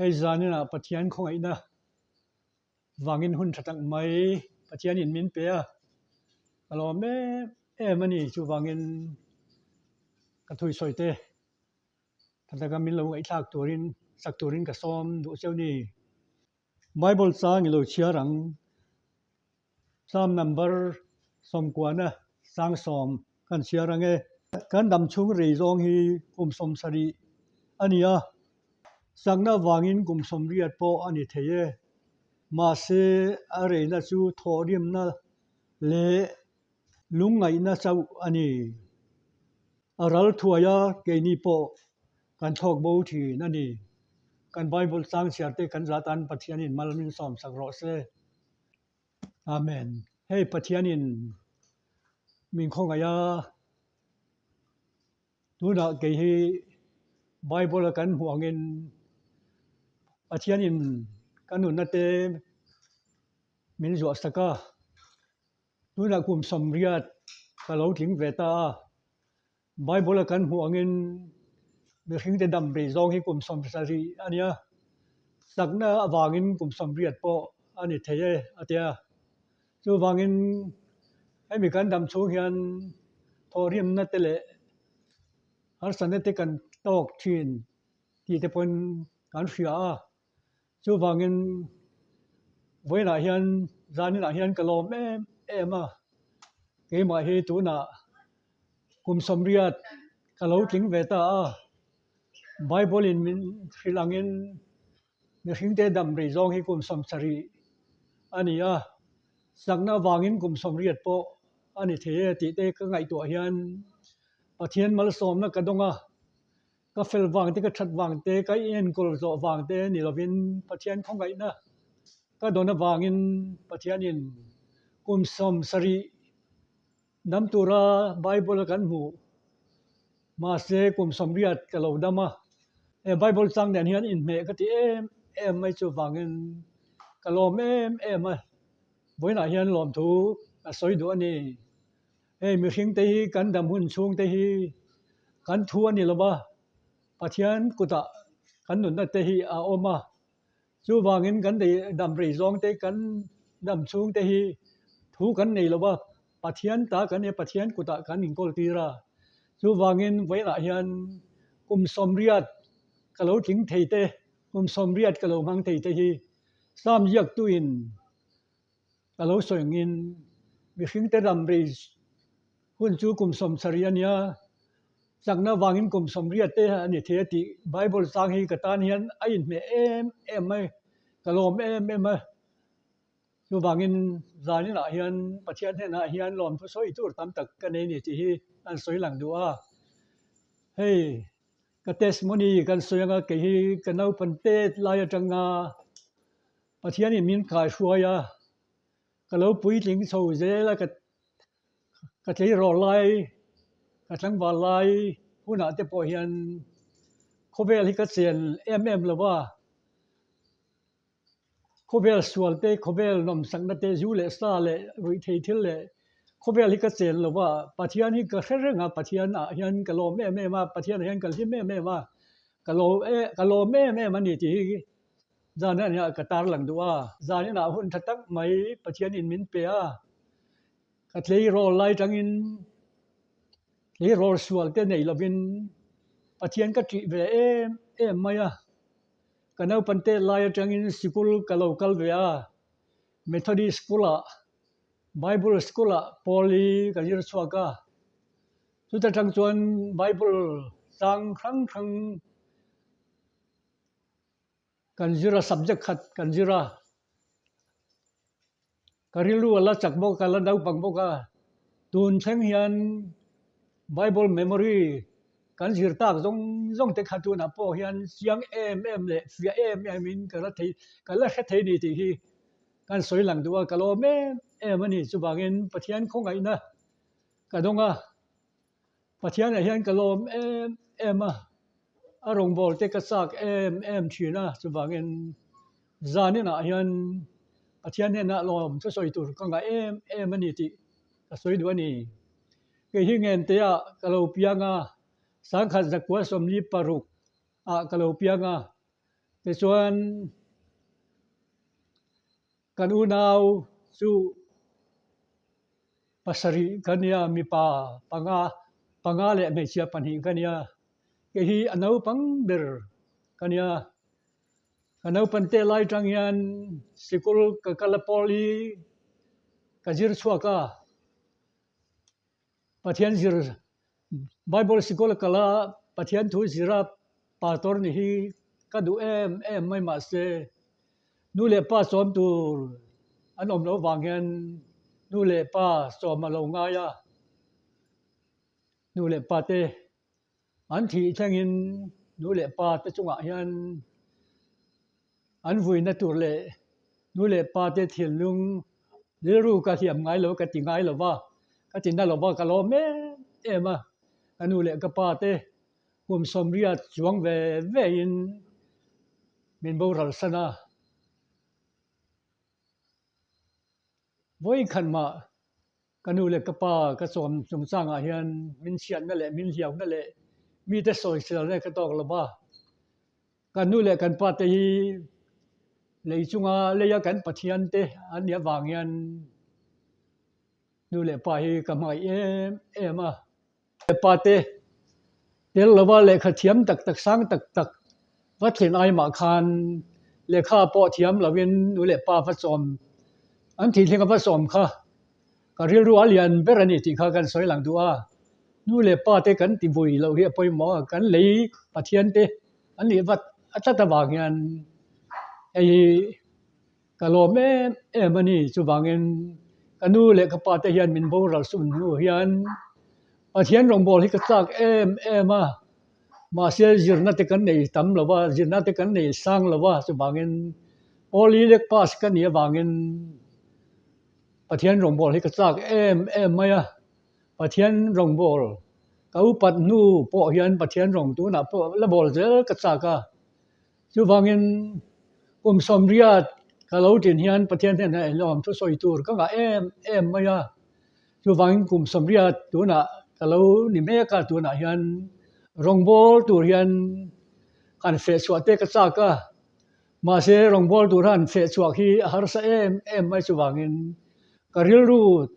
Hei zaninah Pathian khawngaihna vangin hun tha tak mai Pathianin min pe a, ka lawm em em a ni. Chuvangin ka thuisawi te tha taka min lo ngaihthlak turin sak turin ka sawm duh cheu ni. Bible chang i lo chhiar ang. Psalm number sawmkuana sang sawm kan chhiar ang e. Kan dam chhung rei zawng hi kum 70 a ni a, chakna avangin kum 80 pawh a ni thei e. Mahse, a reina chu thawhrimna leh lungngaihna chauh a ni. A ral thuai a, keini pawh kan thlawk bo thin a ni. Kan Bible chang chhiar te kan zat an Pathianin mal min sawm sak rawh se. Amen. Hei Pathianin min khawngaih a, tunah kei hi Bible a kan hmuh angin Pathianin ka nunna te min zuah sak a. Tunah kum 80 ka lo tling ve ta a, Bible a kan hmuh angin mihringte dam rei zawng hi kum 70 a nia, chakna avangin kum 80 pawh a ni thei e a tia. Chuvangin hemi kan dam chhung hian thawhrimna te leh harsatna te kan tawk thin tih te pawhin kan hria a. Chuvangin vawiinah hian zaninah hian ka lawm em em a, keimah hi tunah kum 80 ka lo tling ve ta a, Bible in min hrilh angin mihringte dam rei zawng hi kum 70 a ni a, chakna avangin kum 80 pawh a ni thei e tih te ka ngaihtuah hian Pathian malsawmna ka dawng a. Ka fel vang te, ka that vang te, ka enkawl zawh vang te ni lovin Pathian khawngaihna ka dawn avangin Pathianin kum 70 dam tura Bible a kan hmuh mahse kum 80 ka lo dam a, he Bible chang nen hian inhmeh ka ti em em mai chuvangin ka lawm em em a, vawiinah hian lawmthu ka sawi duh a ni. Hei mihring te hi kan dam hun chhung te hi kan thu a ni lo va, Pathian kutah kan nunna te hi a awm a, chuvangin kan dam rei zawng te kan dam chhung te hi thu kan nei lo va, Pathian ta kan nia Pathian kutah kan inkawl tir a, chuvangin vawiinah hian kum 80 ka lo tling thei te, kum 80 ka lo hmang thei te hi Psalm ziaktuin Ka lo sawi angin mihringte ram rei hun chu kum 70 a nia, chakna vangin kum 80 te a ni thei a tih Bible chang hi ka tan hian a inhmeh em em mai, ka lawm em em a. Chuvangin zaninah hian Pathian hnenah hian lawmthu sawi tur tam tak ka nei a ni tih hi an sawi lang duh a. Hei ka testimony kan sawi anga kei hi ka naupang tet lai atanga Pathianin min kaihruai a, ka lo puitling chho zel a, ka tleirawl lai, ka tlangval lai hunah te pawh hian khawvel hi ka chen em em lo va, khawvel sual te, khawvel nawmsakna te, zu leh sa leh ruihthei thil leh khawvel hi ka chen lo va, Pathian hi ka hre reng a, Pathianah hian ka lawm em em a, Pathianah hian ka hlim em em a, ka lawm em em a ni tih hi Zan ania ka tarlang duh a, zan inah hun tha tak mai Pathianin min pe a, ka tleirawl lai tangin tleirawl sual te nei lovin Pathian ka ṭih ve em em mai a, ka naupang te lai atangin sikul ka lo kal ve a, Methodist school ah Bible school ah pawl hi ka zir chhuak a, chuta tang chuan Bible chang hrang hrang Kan zir a, subject khat kan zir a, ka rilru a la chak bawk a, la naupang bawk a, tun thleng hian Bible memory kan zir tak zawng zawng te kha tunah pawh hian chiang em em leh fiah em em in ka la thei ka la hre thei a ni tih hi kan sawi lang duh a, ka lawm em em a ni. Chuvangin Pathian khawngaihna ka dawng a. Pathianah hian ka lawm em em a, a rawngbâwl te ka châk em em ṭhin a, chuvangin zaninah hian Pathian hnenah lawm thusawi tur ka ngah em em a ni tih ka sawi duh a ni. Kei hi Ngenteah ka lo piang a, 1946 ah ka lo piang a. Tichuan kan unau chu pasarih ka nia, mipa panga panga leh hmeichhia pahnih ka nia. Kei hi a naupang ber ka nia. Ka naupan teh lai tang hian sikul ka kal a pawl hi ka zir chhuak a. Pathian zir Bible sikul a kal a, Pathian thu zir a pastor nih hi ka duh em em mai mahse nu leh pa sawm tur an awm loh vang hian nu leh pa sawm a lo ngai a, nu leh pa te an thih thlengin nu leh pa te chungah hian an vuina tur leh nu leh pa te thinlung rilru ka hliam ngai lo ka ti ngai lo va, ka ti na lo va ka lawm em em a, ka nu leh ka pa te kum sawmriat chuang ve ve in min boral san a. Vawikhat mah ka nu leh ka pa ka chawm chungchangah hian min chhiatna leh min hliauna leh mite sawiselna ka tawk lo va. Kan nu leh kan pa te hi lei chunga leia kan Pathian te an nih avang hian nu leh pa hi ka hmangaih em em a. Pa te tel lova lehkha thiam tak tak sang tak tak va thlen ai mah khan lehkha pawh thiam lovin nu leh pa va chawm an thih thleng a va sawm kha ka rilru a lian ber a ni tih kha kan sawi lang duh a. Nu leh pa te kan ti vui loh hi a pawimawh a, kan lei Pathian te an nih vat a tlat avang hian hei hi Ka lawm em em a ni. Chuvangin ka nu leh ka pa te hian min boral sun hnu hian Pathian rawngbâwl hi ka châk em em a. Mahse zirna te kan nei tam lo va, zirna te kan nei sang lo va, chuvangin Pawli lek pass ka nih avangin Pathian rawngbâwl hi ka châk em em mai a. Pathian rawngbâwl ka upat hnu pawh hian Pathian rawng tunah pawh la bawl zel ka châk a. Chuvangin kum sawmriat ka lo tin hian Pathian hnenah hlawm thu sawi tur ka ngah em em mai a. Chuvangin kum sawmriat tunah ka lo ni mek a, tunah hian rawngbâwl tur hian han feh chhuah te ka chak a. Mahse rawngbâwl tur han feh chhuah hi a harsa em em mai chuvangin ka rilru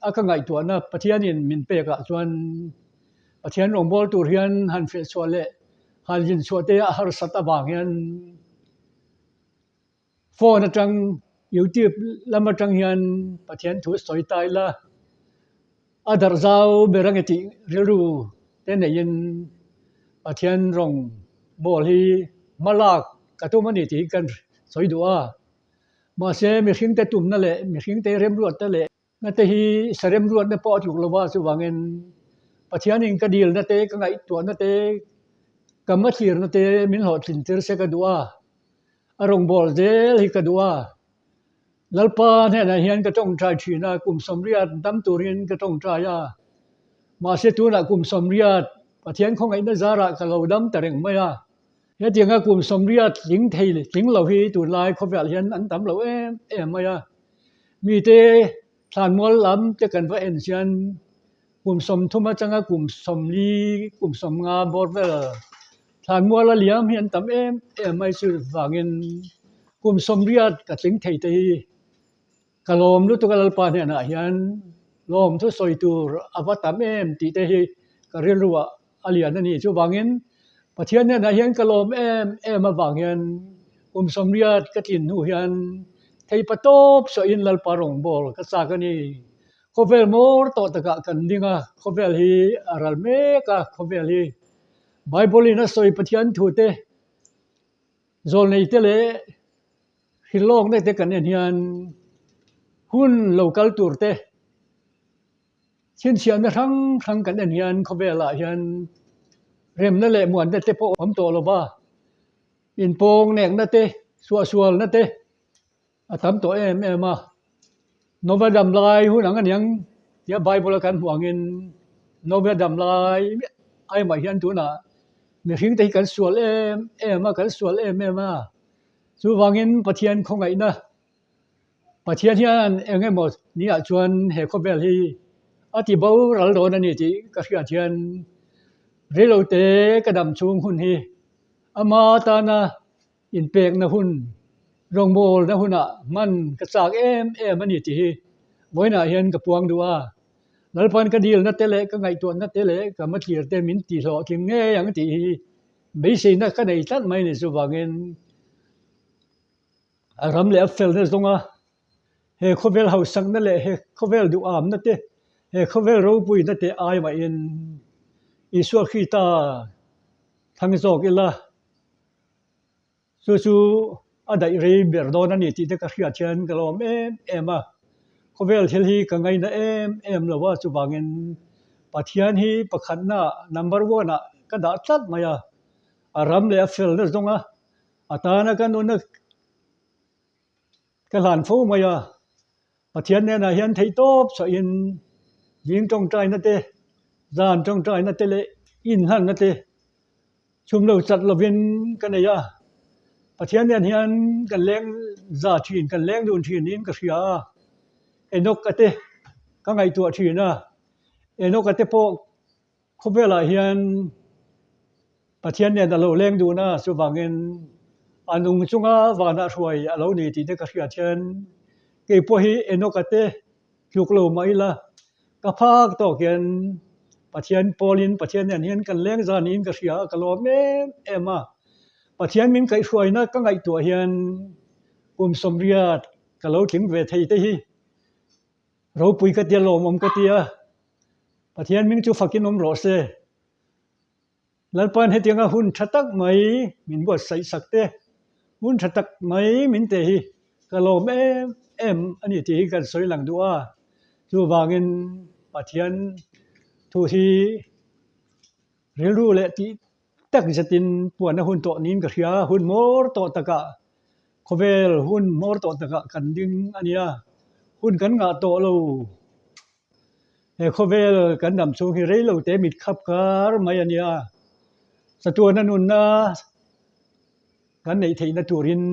a ka ngaihtuahna Pathianin min pekah chuan Pathian rawngbâwl tur hian han feh chhuah leh han zin chhuah te a harsat avang hian phone atang youtube lam atang hian Pathian thu sawi ta ila a darh zau ber ange tih rilru te neiin Pathian rawng bawl hi hma lak ka tum a ni tih hi kan sawi duh a. Mahse mihring te tumna leh mihring te remruat te leh Na te hi saremruatna pawh a tluk lo va, chuvangin Pathianin ka dilna te, ka ngaihtuahna te, ka hmathlirna te min hlawhtlin tir se ka duh a, a rawngbâwl zel hi ka duh a. Lalpa hnenah hian ka tawngtai thin a, kum sawmriat dam turin ka tawngtai a. Mahse tunah kum sawmriat Pathian khawngaihna zarah ka lo dam ta reng mai a. Hetianga kum sawmriat tling thei tling lo hi tunlai khawvel hian an tam lo em em mai a. Mite thlanmual lam te kan va en hian kum sawmthum atanga kum sawmli kum sawmnga bawr vel thlanmual a liam hi an tam em em mai chu vangin kum sawmriat ka tling thei te hi ka lawm lutuk a Lalpa hnenah hian lawm thu sawi tur a va tam em tih te hi ka rilru ah a lian a ni. Chuvangin Pathian hnenah hian ka lawm em em avang hian kum sawmriat ka tlin hnu hian theipa tawp sawiin Lalpa rawngbâwl ka châk a ni. Khawvel mawr tawh takah kan ding a, khawvel hi a ral mek a, khawvel hi Bible-in a sawi Pathian thute zawlneite leh hrilhlawkna te kan en hian hun lo kal turte Chhinchhiahna hrang hrang kan en hian khawvelah hian remna leh muanna te pawh awm tawh lo va, inpawng nekna te, suahsualna te a tam tawh em em a. Nova dam lai hun ang aniang tia Bible a kan hmuh angin Nova dam lai ai mah hian tunah mihring te hi kan sual em em a, kan sual em em a. Chuvangin Pathian khawngaihna Pathian hian eng emaw niah chuan he khawvel hi a ti boral dawn a ni tih ka hriat hian reilote ka dam chhung hun hi ama tana. Inpekna hun, rawngbawlna hunah hman ka chak em em a ni tih hi vawiinah hian ka puang duh a. Lalpan ka dilna te leh ka ngaihtuahna te leh ka hmathlir te min tihlawhtling ngei ang tih hi beiseina ka nei tlat mai a ni. Chuvangin a ram leh a felna zawnga he khawvel hausakna leh he khawvel duhamna te, he khawvel ropuina te ai mahin Isua Krista thlang zawk ila. Chu chu a daih rei ber dawn a ni tih te ka hriat hian ka lawm em em a, khawvel thil hi ka ngaina em em lo a, chuvangin Pathian hi pakhatna number one ah ka dah tlat mai a, a ram leh a felna zawnga a tana ka nuna ka hlan fo mai a, Pathian hnenah hian theihtawp chhuahin zing tawngtaina te, zan tawngtaina te leh inhlanna te chhum lo chat lovin ka nei a. Pathian nen hian kan leng za thin, kan leng dun thin niin ka hria a. Enoch-a te ka ngaihtuah thin a, Enoch-a te pawh Khawvelah hian Pathian nen a lo leng dun a, chuvangin a nung chunga vanah hruai a lo ni tih te ka hriat hian kei pawh hi Enoch-a te tluk lo mah ila ka phak tawk hian Pathian pawlin Pathian nen hian kan leng zan niin ka hria a, ka lawm em em a. Pathian min kaihhruaina ka ngaihtuah hian kum 80 ka lo tling ve thei te hi Ropui ka tia lawmawm ka tia, Pathian hming chu fakin awm rawh se. Lalpa'n hetianga hun tha tak mai min buatsaih sak te, hun tha tak mai min teh hi ka lawm em em a ni tih hi kan sawi lang duh a. Chuvangin Pathian thu hi rilru leh tih tak zetin puanna hun tawh niin ka hria, hun hmawr tawh takah Khawvel hun hmawr tawh takah kan ding a nia, hun kan ngah tawh lo. He khawvel kan dam chhung hi rei lo te mit khap kar mai a nia. Chatuana nunna kan neih theihna turin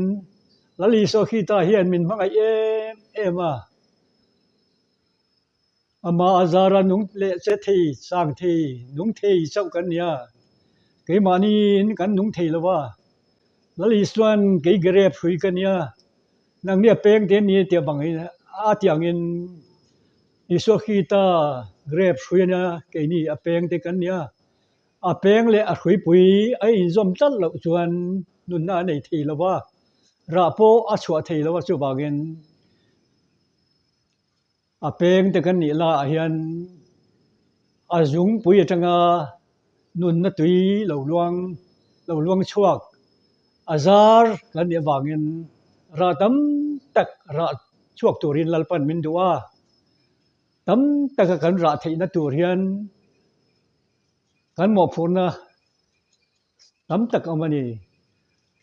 Lal Isua Krista hian min hmangaih em em a. Amah a zara nung leh che thei, chang thei, nung thei chauh kan nia. Keimahniin kan nung thei lo va. Lal Isuan kei grep hrui ka nia, nangni a peng te ni tia bangin a tiangin Isua Krista grep hrui a nia, keini a peng te kan nia. A peng leh a hruipui a inzawm tlat loh chuan nunna a nei thei lo va, rah pawh a chhuah thei lo a chuvangin A peng te kan nih laah hian a zungpui atanga nunna tui lo luang lo luang chhuak a zar kan nih avangin rah tam tak rah chhuak turin Lalpan min duh a, tam taka kan rah theihna tur hian kan mawhphurhna tam tak awm a ni.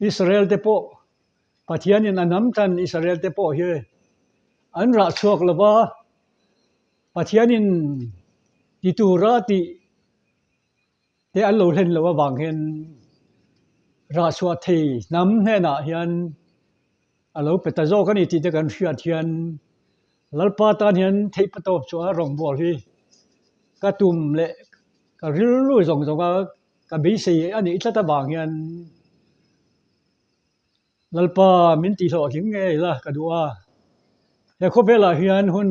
Israel te pawh Pathianin a hnam tan Israel te pawh hi an rah chhuak lo va, Pathianin ti tura tih te an lo hlen loh avang hian rah chhuah thei hnam hnenah hian a lo pe ta zawk a ni tih te kan hriat hian Lalpa tan hian theih patawp chu a rawngbâwl hi ka tum leh ka rilru zawng zawnga ka beisei a nih tlat avang hian Lalpa min tihhlawhtling ngei la ka duh a, he khawvelah hian hun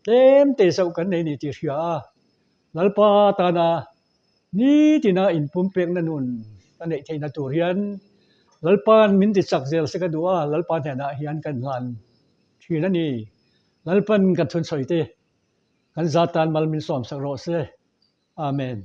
tlem te chauh kan nei ni tih hria a, Lalpa tana nitina inpumpekna nun ka neih theihna tur hian Lalpa'n min ti chak zel se ka duh a, Lalpa hnenah hian kan hlan thin a ni. Lalpa'n kan thunsawi te kan zat tan mal min sawmsak rawh se. Amen.